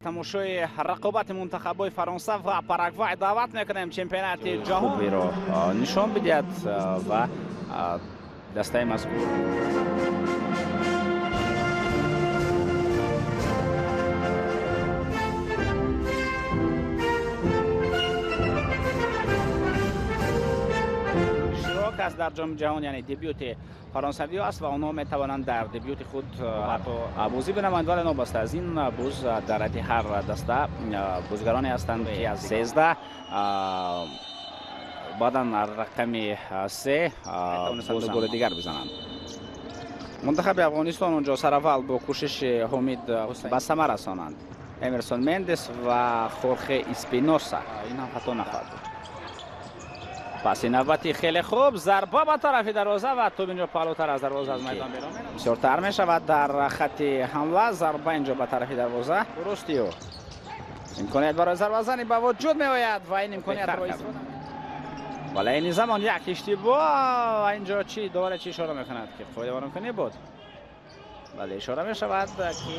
Тамошои рақобати мунтахабҳои Фаронса ва Парагвай даъват мекунем. Чемпионати ҷаҳон хуберо нишон бидиҳад ва дастаи мазкур иштирок аст дар ҷоми ҷаҳон, яъне дебюти фаронсавиҳо аст ва онҳо метавонанд дар дебюти худ ҳатто бозӣ бинамоянд, вале нобаста аз ин боз дар ҳайати ҳар даста бозигароне ҳастанд, ки аз 13, баъдан рақами 3 тавонистанд голи дигар бизананд. Мунтахаби Афғонистон онҷо сараввал бо кӯшиши Ҳомид ба самар расонанд. Эмерсон Мендес ва Хорхе Испиноса, ин ҳам хато нахоҳад буд. Паси навбати хеле хуб, зарба ба тарафи дарвоза ва тӯб инҷо паҳлӯтар аз дарвоза аз майдон берун бисёртар мешавад. Дар хатти ҳамла зарба инҷо ба тарафи дарвоза, дурусти ӯ имконият барои зарбазанӣ ба вуҷуд меояд ва ин имкониятро истифода. Вале айни замон як иштибоҳ ва инҷо чӣ доваре чӣ ишора мекунад, ки қоидавайронкунӣ буд? Бале, ишора мешавад, ки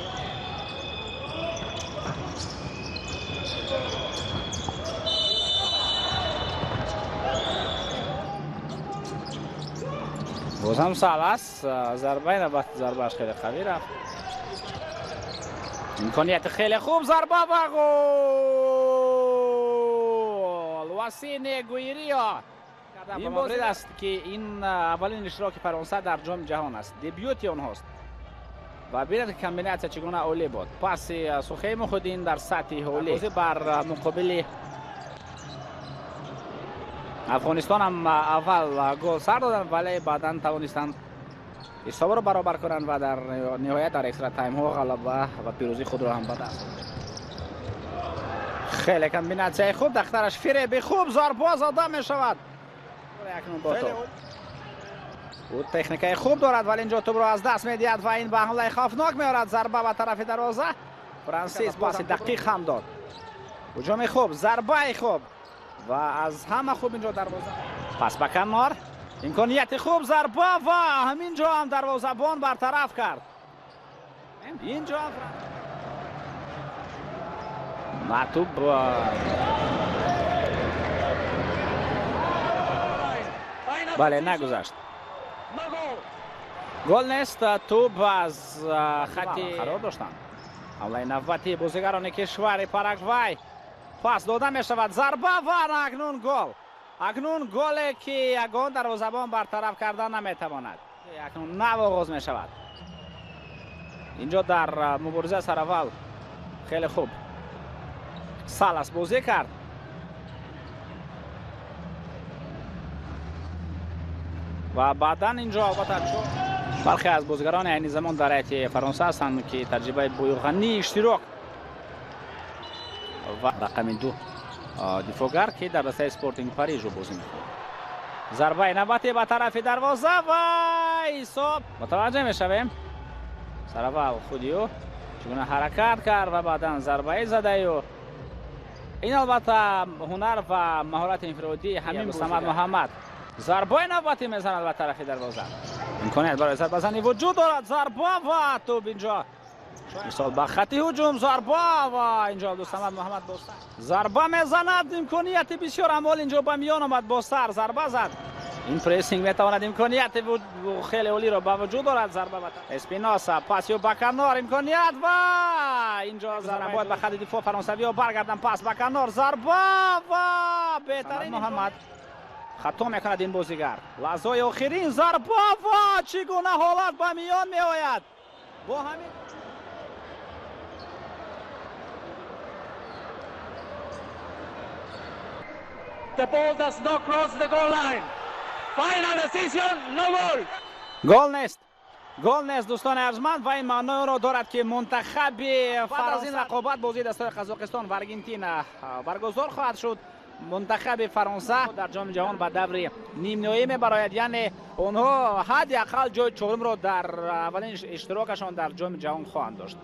бозам Салас. Зарбаи навбат, зарбааш хеле қавӣ рафт. Имконияти хеле хуб, зарба ва гол! Васине Гуирио. Ин маврид аст, ки ин аввалин иштироки Фаронса дар ҷоми ҷаҳон аст, дебюти онҳост ва бинед, ки комбинатсия чӣ гуна олӣ буд. Паси Сухеи Мухиддин дар сатҳи олӣ бар муқобили Афғонистон ҳам аввал гол сар доданд, вале баъдан тавонистанд ҳисобро баробар кунанд ва дар ниҳоят дар экстра таймҳо ғалаба ва пирӯзии худро ҳам ба даст. Хеле комбинатсияи хуб, дахтараш фиреби хуб, зарба зада мешавад. Акнун бо тӯб ӯ техникаи хуб дорад, вале инҷо тӯбро аз даст медиҳад ва ин ба ҳамлаи хавфнок меорад. Зарба ба тарафи дарвоза, Франсис паси дақиқ ҳам дод. Ҳуҷуми хуб, зарбаи хуб ва аз ҳама хуб инҷо дарвоза. Пас ба канор, имконияти хуб, зарба ва ҳамин ҷо ҳам дарвозабон бартараф кард. Инҷо ҳам на тӯб. Бале, нагузашт, гол нест, тӯб аз хати қарор доштанд. Ҳамлаи навбати бозигарони кишвари Парагвай, пас дода мешавад, зарба ва акнун гол! Акнун голе, ки ягон дарвозабон бартараф карда наметавонад. Акнун нав оғоз мешавад. Инҷо дар мубориза сараввал хеле хуб Салас бозӣ кард ва баъдан инҷо албатта бархе аз бозигарони айни замон дар ҳайати Фаронса ҳастанд, ки таҷрибаи боюғании иштирок ва рақами 2 дифоъгар, ки дар дастаи Спортинг Парижу бозӣ мекунад. Зарбаи навбатӣ ба тарафи дарвоза ва ҳисоб. Мутаваҷҷеҳ мешавем, сараввал худи ӯ чӣ гуна ҳаракат кард ва баъдан зарбаи задаи ӯ. Ин албатта ҳунар ва маҳорати инфиродии ҳамин Самад Муҳаммад. Зарбаи навбатӣ мезанад ба тарафи дарвоза, имконият барои зарбазанӣ вуҷуд дорад, зарба ва тӯб инҷо мисол ба хати ҳуҷум, зарба ва инҷо Абдусамад Муҳаммад бо сар зарба мезанад. Имконияти бисёр амол инҷо ба миён омад, бо сар зарба зад. Ин прессинг метавонад имконияти хеле олиро ба вуҷуд орад. Зарба ба Эспиноса, пас ё ба канор, имконият ва инҷо зарба. Бояд ба хати дифоъ фаронсавиҳо баргарданд. Пас ба канор, зарба ва беҳтарин Муҳаммад хато мекунад ин бозигар. Лаҳзаҳои охирин, зарба ва чӣ гуна ҳолат ба миён меояд бо ҳамин. The ball does not cross the goal line. Final decision, no goal. Гол нест, гол нест, дӯстони арҷманд, ва ин маъноеро дорад, ки мунтахаби баъд аз ин рақобат бозии дастаи Қазоқистон ва Аргентина баргузор хоҳад шуд. Мунтахаби Фаронса дар ҷоми ҷаҳон ба даври нимниҳоӣ мебарояд, яъне онҳо ҳадди ақал ҷои чорумро дар аввалин иштирокашон дар ҷоми ҷаҳон хоҳанд дошт.